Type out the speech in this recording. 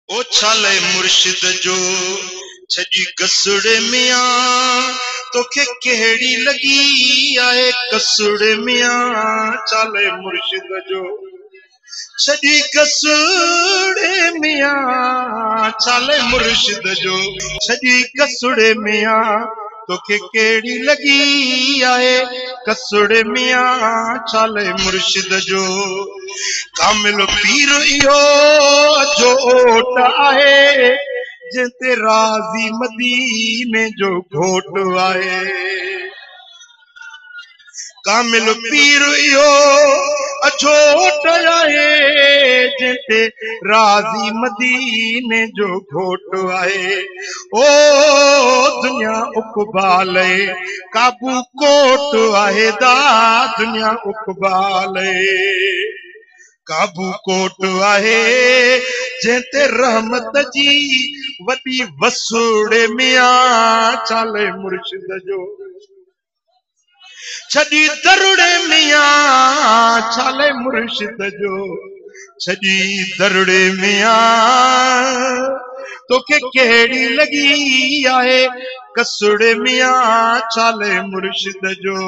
ओ छाले मुर्शिद जो छॾी कसड़े मियां, तोखे कहिड़ी लॻी आहे कसड़े मियां। छाले मुर्शिद जो छॾी कसड़े मियां, छाले मुर्शिद जो छॾी कसड़े मियां, तोखे कहिड़ी लॻी आहे कसड़े मियां। छाले मुर्शिद जो कामिल पीर इहो जो ओट आहे, जंहिं ते राज़ी मदीने जो घोट आहे। कामिल पीर इहो अछोट आहे, जंहिं ते राज़ी मदीने जो घोट आहे। ओ दुनिया उकबाल काबू कोट आहे, दा दुनिया उकबाल काबू कोट आहे, जंहिं ते रहमत जी वॾी वसुड़े मियां। छाले मुर्शिद जो छॾी दरुड़े मियां, छाले मुर्शिद जो छॾी दरुड़े मियां, तोखे कहिड़ी लॻी आहे कसड़े मियां। छाले मुर्शिद जो।